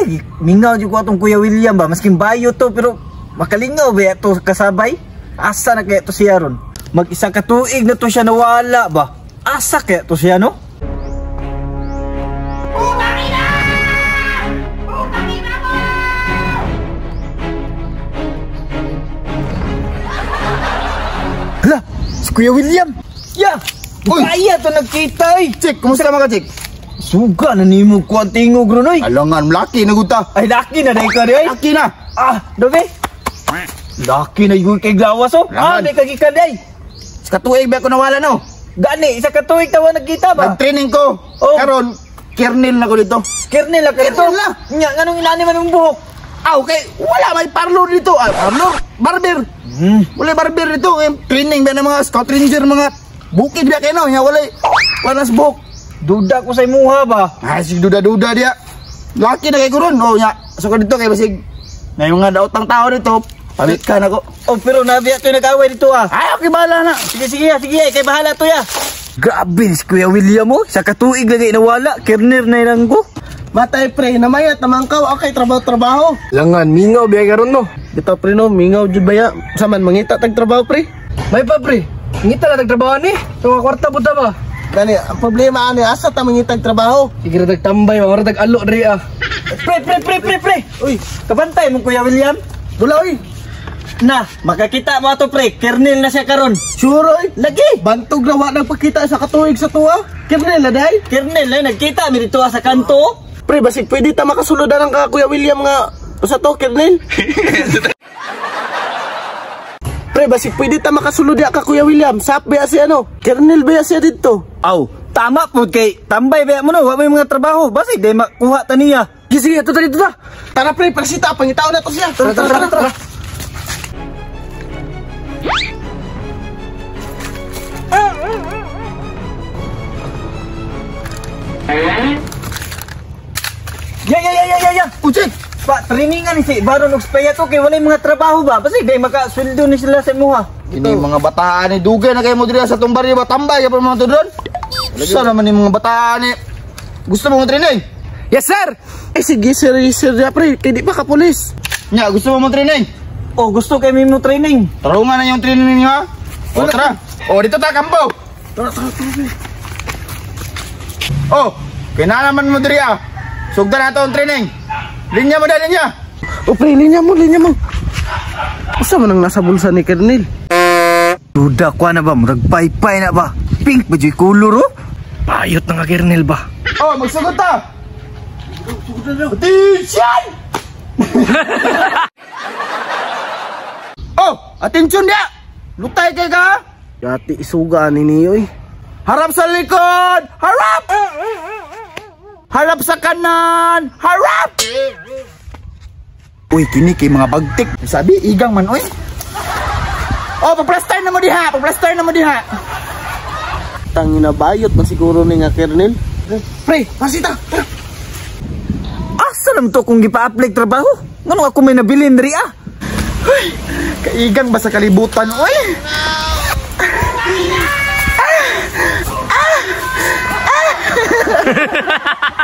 Lagi, mingaw jud ko atong Kuya William ba, maskin bayo to pero makalingaw ba to kasabay? Asa na kaya to siya ron? Mag-isa ka tuig na to siya nawala ba? Asa kaya to siya, no? Hala, si Kuya William! Ya! Uy! Kaya to nagkita eh! Chik, kumusta naman ka, Chik? Suga na nimo ko ang tingog ron oy! Alangan, laki na guta. Ay, laki na dahil ka di ay! Laki na. Ah, dobe! Laki na yung kay gawas oh! Ah, Langan. di kagikan di ay! Sa katuig ba ako nawala no? Gani, isa ka tuig tawa nagkita ba? Nag-training ko. Oh. Karon, kernel na ko dito. Kernel la ka dito? Kernel na. Nya, nganong inani man yung buhok? Ah, okay. Wala may parlor dito. Ah, parlor, barber. Wala barber dito. Eh, training ba ng mga scout ranger, mga bukid ba kayo no? Nya wala. Wala sa buhok. Duda ko sa imuha ba? Ah, sige duda-duda dia. Laki na kay ko ron. Oh, nya. So ko dito kay basig. Na yung mga daotang tao dito. Pamit ka na ko. Oh, pero nabiya to nag-away dito ah. Ay, okay, bahala na. Sige, sige, sige, kay bahala to ya. Grabe, si Kuya William oh. Sa katuig lagi nawala, kernel na ilang ko. Matay pre, namaya tamangkaw okay trabaho-trabaho. Langan, mingaw biya karon no. Dito pre no, mingaw jud baya. Saman mangita tag trabaho pre. May pa pre. Ngita na tagtrabaho ni. So kwarta pud ta ba? Gani, ang problema ani asa ta mangita tag trabaho. Sige ra tagtambay, mga tag alo diri ah. Pre, pre, pre, pre, pre. Uy, Kabantay mong Kuya William. dula oy. Na, makakita mo ato pre, kernel na siya karon. Sure oy. Lagi. Bantog ra wa nagpakita sa katuig sa tuwa. Kernel na day. Kernel na nagkita mi dito sa kanto. Pre, basig pwede ta makasuludan ang ka Kuya William nga sa to kernel. Pre, basig pwede ta makasulod ya ka Kuya William. Sap ba siya no? Kernel ba siya dito? Aw, tama po kay tambay ba mo no, wa may mga trabaho. Basig day makuha ta niya. Sige, sige, ato ta dito ta. Tara pre, presita pangitaon na to siya. Tara, tara, tara. Tara. Ya ya ya ya ya ya. Uy, Chik. Pa, trainingan ni si Baron og Spaya to kay walay mga trabaho ba. Basig day makasweldo ni sila sa imuha. Ini mga bataan ni dugay na kayo mo diri sa tong baryo ba tambay ka pa mga tudron. Sa naman ni mga bataan ni. Gusto mo mo training? Yes sir. Eh sige sir, sir ya pre, kay di pa ka pulis. Nya, gusto mo mo training? Oh, gusto kay mo training. Tarungan na yung training ninyo ha. O tara. O dito ta kampo. Tara, tara, tara. O, kinalaman mo diri ah. Sugdan na to ang training. Linya mo da, linya. O pre, linya mo, linya mo. Usa man ang nasa bulsa ni Kernel? Duda ko na ba, murag paypay na ba? Pink ba jud color oh? Payot na nga kernel ba? O, magsugot ta. Attention! Oh, attention dia. Lutay kay ka. Yati isuga ani niyo eh. Harap sa likod! Harap! Harap sa kanan! Harap! Uy, kini kay mga bagtik. Sabi, igang man, uy. Oh, paplaster na mo diha! Paplaster na mo diha! Tangina bayot man siguro ni nga Kernel. Pre, pasita. Tara. Asa naman to kung gipa-apply trabaho? Ngano ako may nabilin diri ah? Uy, kaigang ba sa kalibutan, uy? Ah! Ah! Ah!